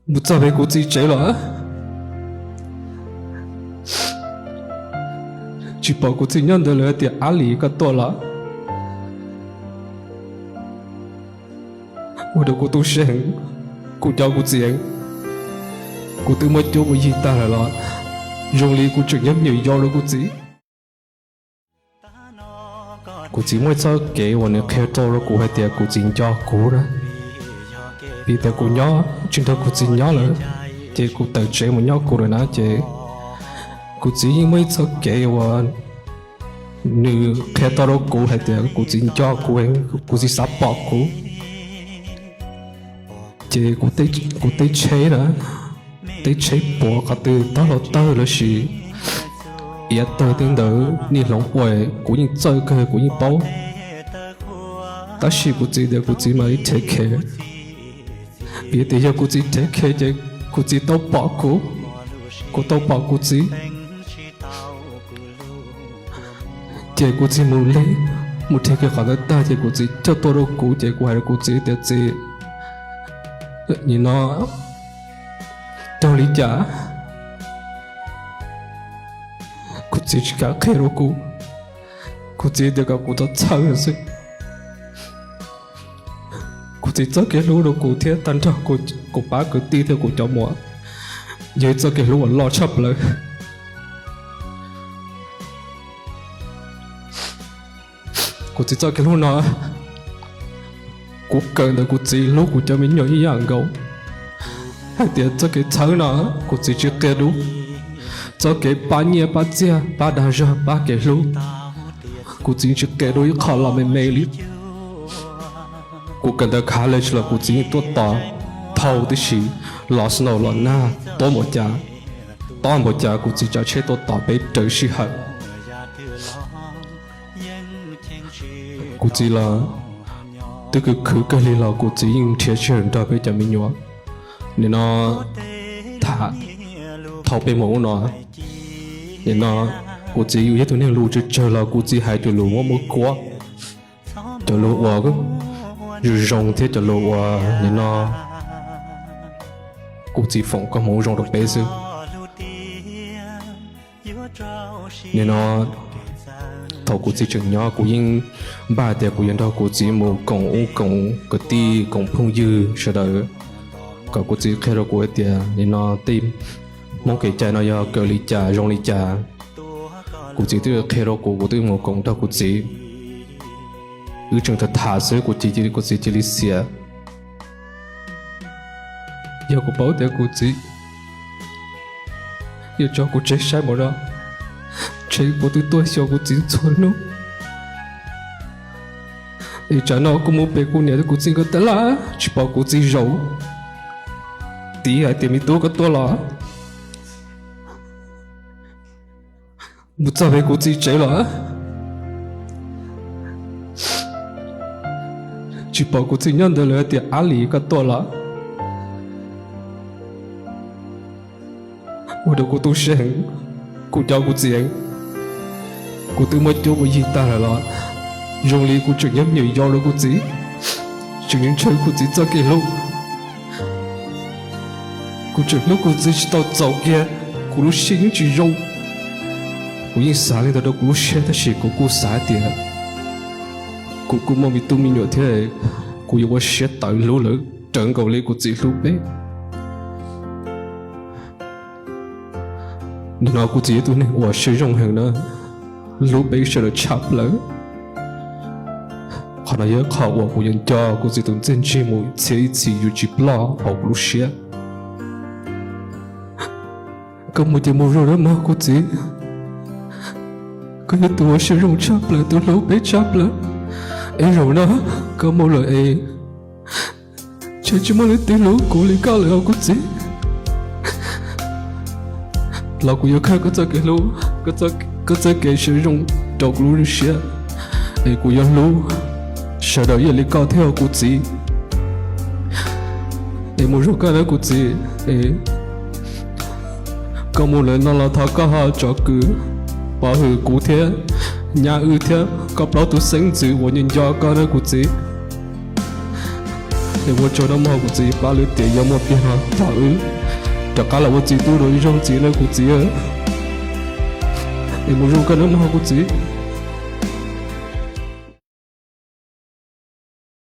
Mus txog pem kuv txiv tsev los, tsis pom kuv txiv nyob ntawd lawm, hais tias, Ab Lis, koj tuaj los? Ua rau kuv tu siab heev, kuv nco kuv txiv, kuv twb muab cuab muab yig tag lawm los zoo li kuv tseem nyob me nyuam yaus rau kuv txiv. Kuv txiv muaj ib txoj kev uas nws qhia tau rau kuv hais tias kuv txiv nco kuv na. Vim tias kuv nyob tsis nrog kuv txiv nyob lawm, ces kuv tawm tsev mus nyob kuv lawm na, ces kuv txiv yeej muaj ib txoj kev uas nws qhia tau rau kuv hais tias kuv txiv nco kuv, kuv txiv xav pom kuv. Ces kuv tej tsheb na, tej tsheb puav qhov twg, tawg los tawg lossis iav tawg tej ntawd, niaj hloov puas, kuv yeej txawj kawg, kuv yeej paub. Tab sis kuv txiv tias kuv txiv mam li take care, vim tias yog kuv txiv take care ces kuv txiv tau pom kuv, kuv tau pom kuv txiv. Ces kuv txiv mus li, mus take care qhov ntawd tag ces kuv txiv coj tuaj rau kuv, ces kuv hais rau kuv txiv tias, Txiv, nim no raug li cas? Kuv txiv tsis kam qhia rau kuv, kuv txiv tias kom kuv txhob txhawj xwb. Kuv txiv txoj kev hlub rau kuv thiab tag nrho kuv pab kwv tij thiab kuv cov muam, yog ib txoj kev hlub uas loj tshaj plaws. Kuv txiv txoj kev hlub no, kuv kawm ntawm kuv txiv hlub kuv cov me nyuam ib yam nkaus. Hais tias txoj kev txhawb no, kuv txiv tsis qia dua. Txoj kev pab nyiaj pab txiaj, pab dag zog, pab kev hlub, kuv txiv tsis qia dua ib qho los me me li. Kuv kawm ntawv college los kuv txiv yeej tuaj tos thaum tib si, los snow los nag, tob npaum cas, tob npaum cas kuv txiv tsav tsheb tuaj tos peb raws sij hawm. Kuv txiv los twb khwv khwv kawg li los kuv txiv yeej nrhiav sij hawm nrog peb cov me nyuam. Nim no tham thaum peb mus ub no, nim no kuv txiv yus yog tus neeg lus tsawg tsawg los kuv txiv hais cov lus muaj muaj kuab, cov lus uas zoo zoo thiab cov lus uas nim no kuv txiv foom koob hmoov zoo rau peb xwb. Nim no thaum kuv txiv tseem nyob kuv yeej npaj tias kuv yuav nrog kuv txiv mus koom ub koom kwv tij koom phooj ywg sawv daws, kom kuv txiv qhia rau kuv hais tias nim no tej Hmoob kev cai no yog kawm li cas zoo li cas. Kuv txiv twb qhia rau kuv, kuv twb mus koom nrog kuv txiv. Wb tseem tham tham xwb kuv txiv, kuv txiv cia li xiam. Yog kuv paub tias kuv txiv yuav tso kuv tseg saib mus no, ntshe kuv twb tuaj xyuas kuv txiv txhua hnub. Es tsam no kuv mus pem kuv niam thiab kuv txiv nkawd tab laj tsis pom kuv txiv zaum, tiv hais tias, Me tub, koj tuaj los? Mus txog pem kuv txiv tsev los, tsis pom kuv txiv nyob ntawd lawm, hais tias, Ab Lis, koj tuaj los? Ua rau kuv tu siab heev, kuv nco kuv txiv heev. Kuv twb muab cuab muab yig tag lawm los zoo li kuv tseem nyob me nyuam yaus rau kuv txiv, tseem ntshaw kuv txiv txoj kev hlub. Kuv tseem hlub kuv txiv tsis tau txaus kiag, kuv lub siab yeej tsis zoo. Kuv yeej xav li ntawd rau kuv lub siab, tab sis kuv kuj xav tias kuv kuj muaj me tub me nyuam thiab, kuv yuav ua siab tawv hlub lawv raws nkaus li kuv txiv hlub peb. Nim no kuv txiv yog tus neeg uas siab zoo heev na, hlub peb sawv daws tshaj plaws. Qhov no yog qhov uas kuv yuav nco kuv txiv tus txiaj ntsig mus txhiab ib txhis yuav tsis ploj hauv kuv lub siab. Koj mus ces mus zoo nawb mog kuv txiv. Koj yog tus uas siab zoo tshaj plaws, tus hlub peb tshaj plaws. Es zaum no koj mus lawm es ntshe tsis muaj leej twg hlub kuv li koj lawm os kuv txiv. Los kuv yuav khaws koj txoj kev hlub, koj txoj kev siab zoo rau kuv lub siab, es kuv yuav hlub sawv daws ib yam li koj thiab os kuv txiv. Es mus zoo koj nawb kuv txiv. Es koj mus lawm no los thov koj ho tsom kwm pov hwm kuv thiab nyab wb thiab koj plaub tus xeeb ntxwv uas nco nco koj nawb kuv txiv. Es ua tsaug nawb mog kuv txiv, pab lwm tiam yuav muaj tiag no thov wb rov qab los ua txiv tub dua ib zaug ntxiv nawb kuv txiv. Es mus zoo kawg nawb mog kuv txiv.